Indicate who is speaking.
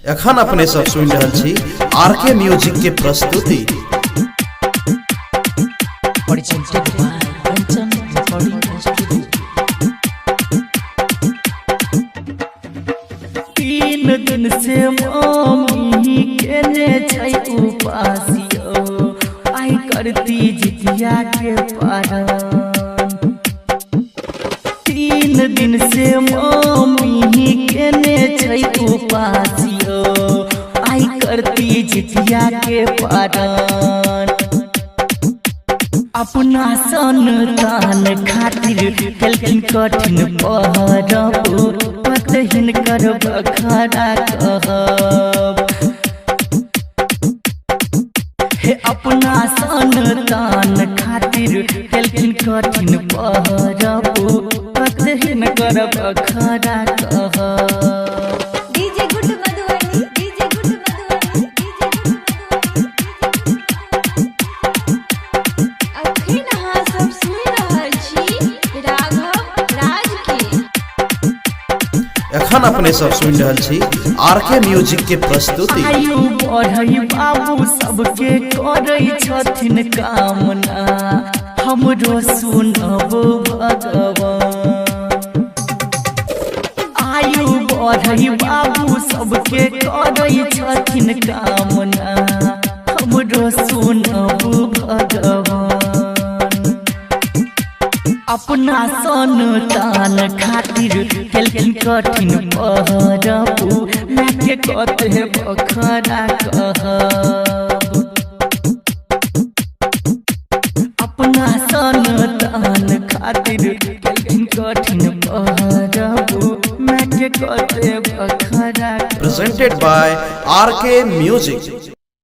Speaker 1: एखन अपने सब सुनि रहल छी आर के म्यूजिक के प्रस्तुति।
Speaker 2: Presented by Kanchan Recording Studio.
Speaker 3: 3 दिन से मम्मी केने छै उपासियो, आई करती जितिया के पारन। 3 दिन से मम्मी केने छै उपासियो, आई करती जितिया के पारन। अपना संतान खातिर केलखिन कठिन परब, कते हिनकर बखरा कहब। हे अपना संतान खातिर केलखिन कठिन परब, कते हिनकर बखरा कहब।
Speaker 4: DJ good Madhubani, DJ good Madhubani, DJ good Madhubani. अखन अहाँ सब सुनि रहल छी राघव राज के।
Speaker 1: एखन अपने सब सुनि रहल छी आर के म्यूजिक के प्रस्तुति।
Speaker 3: आयु बढ़ै बाबू सबके करै छथिन कामना, हमरो सुनब भगवान। आयु बढ़ै बाबू सबके करै छथिन कामना, हमरो सुनब भगवान। अपना संतान खातिर केलखिन कठिन परब, मायके कते बखरा कहब। अपना संतान खातिर केलखिन कठिन परब, मायके कते बखरा कहब।
Speaker 1: Presented by R K music.